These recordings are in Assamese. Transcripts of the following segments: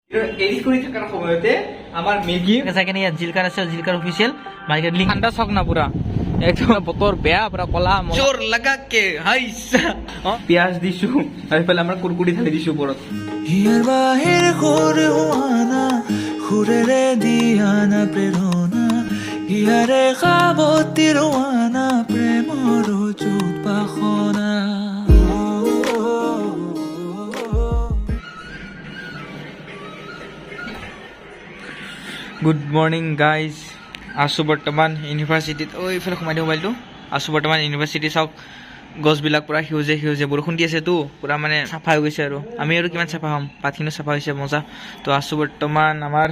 এডিট কৰি থকাৰ সময়তে আমাৰ মেগী চাই ইয়াত জিলকাৰ আছে, জিলকাৰ অফিচিয়েল মাইকে লিংক। ঠাণ্ডা চাওক না, পুৰা একদম বতৰ বেয়া, পুৰা কলা জোৰ লগা কে হাইছা। অ, পিঁয়াজ দিছো আৰু এইফালে আমাৰ কুৰকুৰি ঢালি দিছো ওপৰত। হিয়াৰ বাহিৰ সুৰ হোৱানা, সুৰেৰে দিয়ানা প্ৰেৰণা, হিয়াৰে সাৱতি ৰোৱানা প্ৰেমৰ যুত বাসনা। গুড মৰ্ণিং গাইজ, আছোঁ বৰ্তমান ইউনিভাৰ্চিটিত। অ, এইফালে সোমাই দিওঁ মোবাইলটো। আছোঁ বৰ্তমান ইউনিভাৰ্চিটি। চাওক, গছবিলাক পূৰা সেউজীয়া সেউজীয়া, বৰষুণ দি আছেতো, পূৰা মানে চাফা হৈ গৈছে। আৰু আমি আৰু কিমান চাফা হ'ম, পাতখিনিও চাফা হৈছে, মজা। তো আছোঁ বৰ্তমান আমাৰ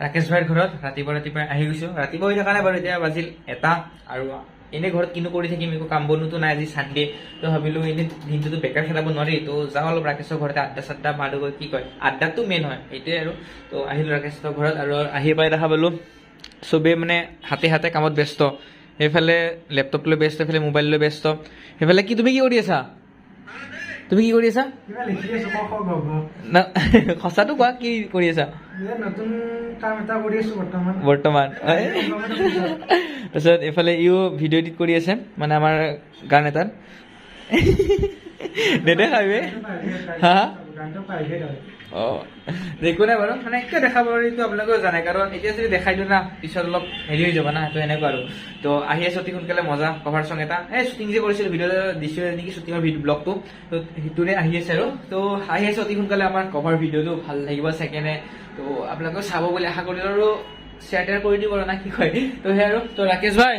ৰাকেশ ভাইৰ ঘৰত। ৰাতিপুৱা ৰাতিপুৱাই আহি গৈছোঁ। ৰাতিপুৱা হৈ থকা নাই বাৰু, এতিয়া বাজিল 1টা। আৰু এনেই ঘৰত কিনো কৰি থাকিম, একো কাম বনোতো নাই। আজি চানডে, তো ভাবিলোঁ এনেই দিনটোতো বেকাৰ খেদাব নোৱাৰি, তো যাওঁ অলপ ৰাকেশৰ ঘৰতে আড্ডা চাড্ডা মাৰোগৈ। কি কয়, আড্ডাটো মেইন হয়, সেইটোৱে আৰু। তো আহিলোঁ ৰাকেশৰ ঘৰত আৰু আহি পাই দেখা পালোঁ চবেই মানে হাতে হাতে কামত ব্যস্ত। সেইফালে লেপটপ লৈ ব্যস্ত, সেইফালে মোবাইল লৈ ব্যস্ত, সেইফালে কি, তুমি কি কৰি আছা? তুমি কি কৰি আছা? কিবা লিখি আছো, ক খ গ ঘ। না, সঁচাটো কোৱা, কি কৰি আছা? এই নতুন কাম এটা কৰি আছো বৰ্তমান। বৰ্তমান। তাৰপিছত এইফালে ইও ভিডিঅ' এডিট কৰি আছে, মানে আমাৰ গান এটাত নেদেখাবি। হা? গানটো প্ৰাইভেট হয়। অঁ, একো নাই বাৰু। মানে কিয় দেখাব এইটো আপোনালোকেও জানে, কাৰণ এতিয়া যদি দেখাই দিওঁ না, পিছত অলপ হেৰি হৈ যাব না, তো এনেকুৱা আৰু। তো আহি আছে অতি সোনকালে মজা কভাৰ চং এটা। এই শ্বুটিং যে কৰিছিলোঁ, ভিডিঅ' দিছোঁ নেকি শ্বুটিঙৰ ভিডিঅ' ব্লগটো, তো সেইটোৰে আহি আছে। আৰু তো আহি আছে অতি সোনকালে আমাৰ কভাৰ ভিডিঅ'টো, ভাল লাগিব চাই। তো আপোনালোকেও চাব বুলি আশা কৰিলোঁ আৰু শ্বেয়াৰ টেয়াৰ কৰি দিব আৰু, না কি কয়? তো সেই আৰু। তো ৰাকেশ ভাই,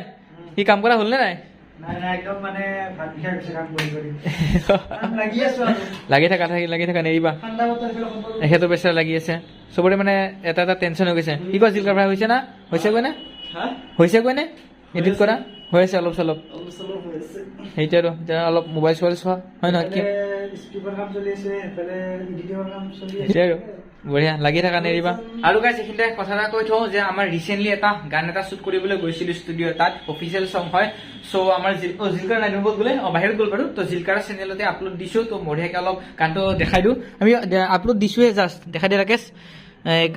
কি কাম কৰা হ'লনে নাই? নাই নাই, একদম মানে ভাত বিষাই গৈছে কাম কৰি কৰি। কাম লাগি আছো আৰু। লাগি থাকা, থাকি লাগি থাকা, নেৰিবা। ঠাণ্ডা বতৰ, এইফালে কম্বল। এখেতো বেচেৰা লাগি আছে। চবৰে মানে এটা এটা টেনশ্যন হৈ গৈছে। কি কয় জিলকাৰ ভাই, হৈছে না? হৈছেগৈ নে? হা? হৈছেগৈ নে? এডিট কৰা হৈ আছে অলপ চলপ? অলপ চলপ হৈ আছে। সেইটোৱে আৰু, এতিয়া অলপ মোবাইল চোবাইল চোৱা হয় নহয় কি? স্ক্ৰিপ্টৰ কাম চলি আছে, সেইফালে এডিটিঙৰ কাম চলি আছে। সেইটোৱে আৰু, বঢ়িয়া, লাগি থাকা, নেৰিবা। আৰু গাইছ, এইখিনিতে কথা এটা কৈ থওঁ যে আমাৰ ৰিচেণ্টলি এটা গান এটা শ্বুট কৰিবলৈ গৈছিলো ষ্টুডিঅ' তাত, অফিচিয়েল চং হয়। চ' আমাৰ জিলকাৰ নাই, ক'ত গ'লে? অ, বাহিৰত গ'ল বাৰু। তো জিলকাৰ চেনেলতে আপলোড দিছো। তো বঢ়িয়াকে অলপ গানটো দেখাই দিওঁ। আমি আপলোড দিছোৱে জাষ্ট, দেখাই দিয়ে ৰাকেশ।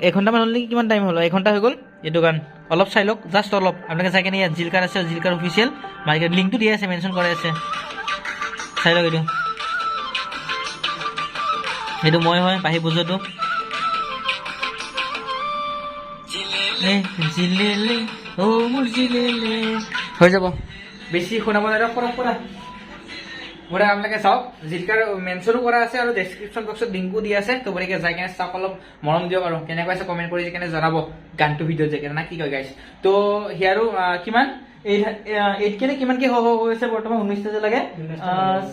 এঘণ্টামান হ'ল নেকি? কিমান টাইম হ'ল? এঘণ্টা হৈ গ'ল। এইটো গান অলপ চাই লওক, জাষ্ট অলপ। আপোনালোকে চাই কেনে ইয়াত জিলকাৰ আছে, জিলকাৰ অফিচিয়েল মাইকে লিংকটো দিয়া আছে, মেনশ্যন কৰাই আছে, চাই লওক। এইটো সেইটো মই হয়, বাঁহী বজোৱাটো। এ, জিলেলে, অ মোৰ জিলেলে। হৈ যাব, বেছি শুনাব নোৱাৰে। কৰা কৰা বঢ়িয়া, আপোনালোকে চাওক। জিলকাৰ মেনশ্যনো কৰা আছে আৰু ডেছক্ৰিপশ্যন বক্সত লিংকো দিয়া আছে। তো বঢ়িয়াকে যাই কেনে চাওক, অলপ মৰম দিয়ক আৰু কেনেকুৱা আছে কমেণ্ট কৰি কেনে জনাব গানটো ভিডিঅ'ত যাই কেনে, না কি কয় গাইছ? তো সিয়াৰো কিমান 8 কে নে কিমান কে হৈ আছে বৰ্তমান? 19টা যে লাগে।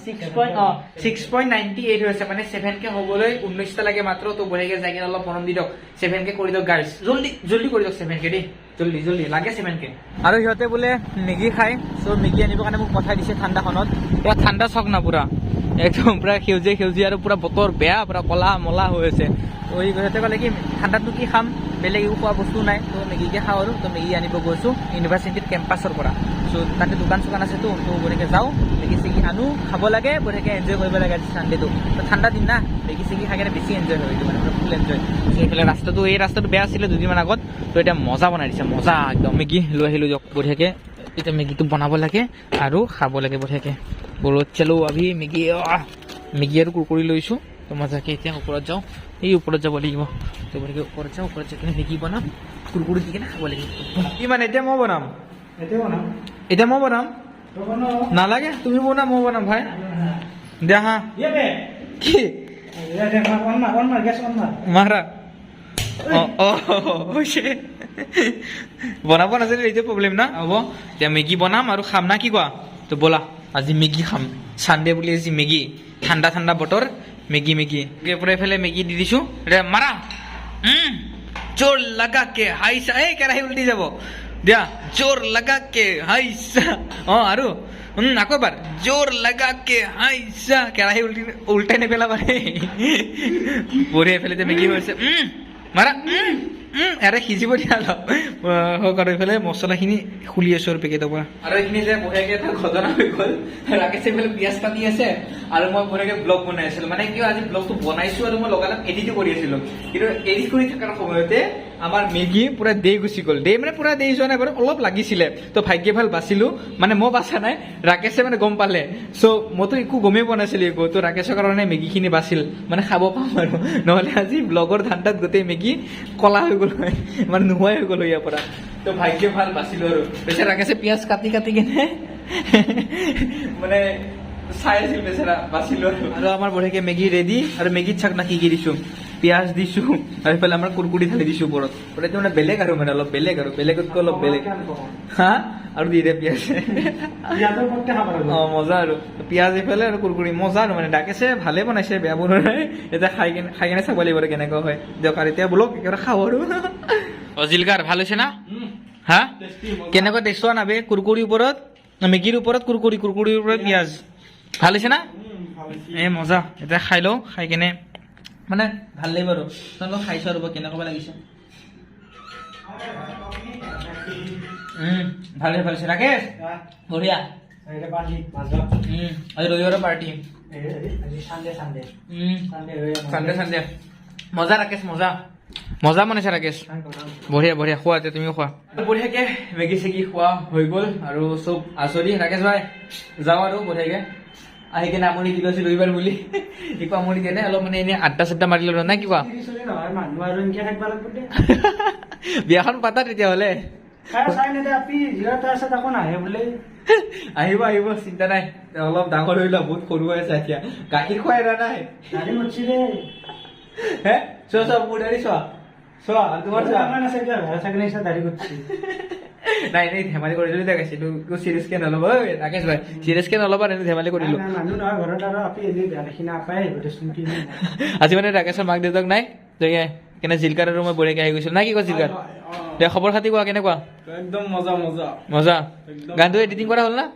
6 পইণ্ট, অঁ, 6.98 হৈ আছে, মানে 7 কে হ'বলৈ 19টা লাগে মাত্ৰ। তো বঢ়িয়াকে যাই কেনে অলপ মৰম দি দিয়ক, 7 কে কৰি দিয়ক গাইছ, জল্দি জল্দি কৰি দিয়ক 7 কে দেই, জল্দি জল্দি লাগে 7 কে। আৰু সিহঁতে বোলে মেগী খায়, চ' মেগী আনিবৰ কাৰণে মোক পঠাই দিছে ঠাণ্ডাখনত। পুৰা ঠাণ্ডা চাওক না, পুৰা একদম পুৰা সেউজীয়া সেউজীয়া আৰু পুৰা বতৰ বেয়া, পুৰা কলা মলা হৈ আছে। তো সিহঁতে ক'লে কি ঠাণ্ডাতনো কি খাম, বেলেগ একো খোৱা বস্তু নাই, তো মেগীকে খাওঁ। আৰু তো মেগী আনিব গৈছোঁ ইউনিভাৰ্চিটিৰ কেম্পাছৰ পৰা। চ' তাতে দোকান চোকান আছেতো, তো বঢ়িয়াকে যাওঁ, মেগী চেগী আনো, খাব লাগে, বঢ়িয়াকে এনজয় কৰিব লাগে আজি চানডেটো। তো ঠাণ্ডা দিন না, মেগী চেগী খাই কেনে বেছি এনজয় হয়, এইটো মানে পুৰা ফুল এনজয়। এইফালে ৰাস্তাটো, এই ৰাস্তাটো বেয়া আছিলে দুদিনমান আগত, তো এতিয়া মজা বনাই দিছে, মজা একদম। মেগী লৈ আহিলোঁ দিয়ক বঢ়িয়াকে। এতিয়া মেগীটো বনাব লাগে আৰু খাব লাগে বঢ়িয়াকে। বলত চলো अभी মেগী, আহ! মেগী আৰু কুৰকুৰি লৈছোঁ। তো মজাকে এতিয়া ওপৰত যাওঁ, এই ওপৰত যাব লাগিব। তো বঢ়িয়াকে ওপৰত যাওঁ, ওপৰত যাই কিনে মেগী বনাম, কুৰকুৰি দি কিনে খাব লাগিব। কি মানে এতিয়া মই বনাম? এতিয়া বনাম। এতিয়া মই বনাম। তই বনাও। নালাগে, তুমি বনা, মই বনাম ভাই, দিয়া। হা? দে। কি? দে, অন মাৰ, অন মাৰ, গেছ অন মাৰ। মাৰা। অ অ, হৈছে। বনাব নাজানিলে এইটো প্ৰব্লেম না হ'ব। এতিয়া মেগী বনাম আৰু খাম, না কি কোৱা? তো ব'লা, আজি মেগী খাম। চানডে বুলি আজি মেগী, ঠাণ্ডা ঠাণ্ডা বতৰ, মেগী মেগী। পৰা এইফালে মেগী দি দিছোঁ। এতিয়া মাৰা, জোৰ লগা কে হাইচা। এই কেৰাহী উল্টি যাব দিয়া। জোৰ লগা কে হাইচা। অঁ, আৰু আকৌ এবাৰ জোৰ লগা কে হাইচা। কেৰাহী উল্টি উল্টাই নেপেলাবা দেই। বঢ়িয়া, এইফালে যে মেগী হৈছে। মাৰা। ইয়াৰে সিজিব দিয়া অলপ হওক। আৰু এইফালে মছলাখিনি খুলি আছো আৰু পেকেটৰ পৰা। আৰু এইখিনি যে বঢ়িয়াকে এটা ঘটনা হৈ গ'ল, ৰাকেশে এইফালে পিঁয়াজ কাটি আছে আৰু মই বঢ়িয়াকে ব্লগ বনাই আছিলো। মানে কিয়, আজি ব্লগটো বনাইছো আৰু মই লগালগ এডিটো কৰি আছিলো। কিন্তু এডিট কৰি থকাৰ সময়তে আমাৰ মেগী পুৰা দেই গুচি গ'ল। দেই মানে পুৰা দেই যোৱা নাই বাৰু, অলপ লাগিছিলে। তো ভাগ্য ভাল বাচিলো। মানে মই বাচা নাই, ৰাকেশে মানে গম পালে। চ' মইতো একো গমেই পোৱা নাছিলো একো। তো ৰাকেশৰ কাৰণে মেগীখিনি বাচিল, মানে খাব পাম আৰু। নহ'লে আজি ব্লগৰ ধান্দাত গোটেই মেগী কলা হৈ গ'ল হয়, মানে নোহোৱাই হৈ গ'ল হয় ইয়াৰ পৰা। তো ভাগ্য ভাল বাচিলো। আৰু বেচেৰা ৰাকেশে পিঁয়াজ কাটি কাটি কেনে মানে চাই আছিল বেচেৰা। বাচিলো আৰু। আৰু আমাৰ বঢ়িয়াকে মেগী ৰেডি। আৰু মেগীত চাক না কি কি দিছো। পিঁয়াজ দিছো আৰু এইফালে আমাৰ কুৰকুৰি ঢালি দিছো ওপৰত। এইটো মানে বেলেগ আৰু, মানে অলপ বেলেগ আৰু, বেলেগতকৈ অলপ বেলেগ। হা, আৰু দি দে পিঁয়াজ। পিঁয়াজৰ পত্তে খাব লাগিব। অ, মজা। আৰু পিঁয়াজ এইফালে আৰু কুৰকুৰি, মজা। আৰু মানে ডাকেছে ভালে বনাইছে, বেয়া বনোৱা নাই। এতিয়া খাই কেনে চাব লাগিব আৰু কেনেকুৱা হয়। দিয়ক আৰু এতিয়া বোলক একেবাৰে খাওঁ। আৰু অ জিলকাৰ ভাল হৈছে না? হা, কেনেকুৱা টেষ্ট চোৱা না বে। কুৰকুৰিৰ ওপৰত, মেগীৰ ওপৰত কুৰকুৰি, কুৰকুৰিৰ ওপৰত পিঁয়াজ। ভাল হৈছে না? এই মজা। এতিয়া খাই লওঁ, খাই কেনে মানে ভাল লাগিব। আৰু তোমালোক খাইছো আৰু কেনেকুৱা লাগিছে? ভালে, ভাল হৈছে ৰাকেশ, বঢ়িয়া। এটা পাৰ্টি মাজত। আজি ৰবিবাৰৰ পাৰ্টি। আজি Sunday, Sunday. Sunday. Sunday, Sunday. মজা ৰাকেশ, মজা, মজা বনাইছে ৰাকেশ। বঢ়িয়া, বঢ়িয়া। খোৱা এতিয়া, তুমিও খোৱা বঢ়িয়াকে। মেগী চেগী খোৱা হৈ গ'ল আৰু চব আজৰি। ৰাকেশ ভাই, যাওঁ আৰু বঢ়িয়াকে। আহি কিনে আমনি দিলো আজি ৰবিবাৰ বুলি, একো আমনি দিয়া নাই। অলপ মানে এনেই আড্ডা চাড্ডা মাৰিলো আৰু, নাই কি কোৱা? নহয়, মানুহ আৰু এনেকে থাকিব লাগিব দে। বিয়াখন পাতা তেতিয়াহ'লে। চাই চাই নেদে আপি জিৰা, তাৰপিছত আকৌ নাহে বোলে। আহিব, আহিব, চিন্তা নাই। অলপ ডাঙৰ হৈ লোৱা, বহুত সৰু হৈ আছে এতিয়া। গাখীৰ খুৱাই এৰা নাই। দাড়ি উঠছি দে। হে, চোৱা, চোৱা, মোৰ দাড়ি চোৱা, চোৱা আৰু তোমাৰ চোৱা। ইমান আছে এতিয়া, ভেড়া ছাগলী নিচিনা দাড়ি উঠছি। নাই, এনেই ধেমালি কৰিলো দে গাইছ, এইটো একো চিৰিয়াছকে নল'ব। ঐ ৰাকেশ ভাই, চিৰিয়াছকে নল'বা, এনেই ধেমালি কৰিলো। নাই, মানুহ নহয় ঘৰত আৰু আপি এনেই বেয়া দেখি নাপায়, আহিব দেচোন কি। আজি মানে ৰাকেশৰ মাক দেউতাক নাই, কেনে জিলকাৰ আৰু মই বঢ়িয়াকে আহি গৈছিলো, নাই কি কয়? জিলকাৰ দে, খবৰ খাতি কোৱা, কেনেকুৱা? একদম মজা, মজা। মজা। একদম। গানটো এডিটিং কৰা হ'ল না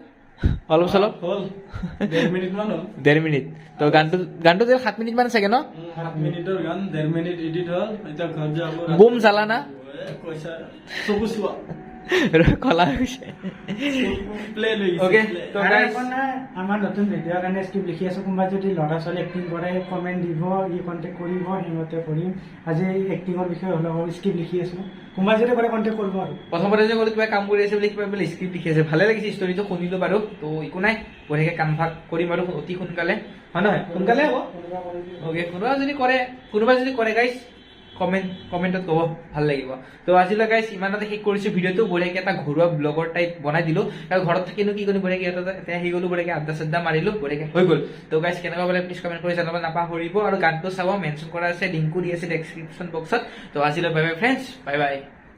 অলপ চলপ? হ'ল, 1.5 মিনিট মান হ'ল। 1.5 মিনিট। তো গানটো 7 মিনিট মান চাগে ন? 7 মিনিটৰ গান, 1.5 মিনিট এডিট হ'ল। এতিয়া ঘৰত যাব। বুম জ্বালা না। এ, কৈছা চকু চোৱা। কলা হৈ গৈছে। প্লে লৈ গৈছে। Okay, play। তো আৰু guys, একো নাই, আমাৰ নতুন ভিডিঅ'ৰ কাৰণে স্ক্ৰিপ্ট লিখি আছো। কোনোবা যদি ল'ৰা ছোৱালী এক্টিং কৰে, কমেণ্ট দিব, ই কণ্টেক্ট কৰিব, সেইমতে কৰিম। আজি এক্টিঙৰ বিষয়ে হ'লেও স্ক্ৰিপ্ট লিখি আছো, কোনোবা যদি কৰে কণ্টেক্ট কৰিব আৰু। প্ৰথমতে যে ক'লো কিবা কাম কৰি আছে বুলি, কিবা বোলে স্ক্ৰিপ্ট লিখি আছে। ভালে লাগিছে ষ্টৰিটো শুনিলো বাৰু। তো একো নাই, বঢ়িয়াকে কাম ভাগ কৰিম আৰু অতি সোনকালে। হয় নহয়, সোনকালে হ'ব। কোনোবা কৰি দিব। অ'কে, কোনোবা যদি কৰে গাইজ, কমেণ্টত ক'ব, ভাল লাগিব। তো আজিলৈ গাইজ ইমানতে শেষ কৰিছোঁ ভিডিঅ'টো। বঢ়িয়াকে এটা ঘৰুৱা ব্লগৰ টাইপ বনাই দিলোঁ। আৰু ঘৰত থাকিনো কি কৰিম, বঢ়িয়াকে এটা এতিয়া আহি গ'লো, বঢ়িয়াকে আড্ডা চাড্ডা মাৰিলোঁ, বঢ়িয়াকে হৈ গ'ল। তো গাইজ, কেনেকুৱা পালে প্লিজ কমেণ্ট কৰি জনাব নাপাহৰিব। আৰু গানটো চাব, মেনশ্যন কৰা আছে, লিংকো দি আছে ডেছক্ৰিপশ্যন বক্সত। তো আজিলৈ bye bye friends, bye bye.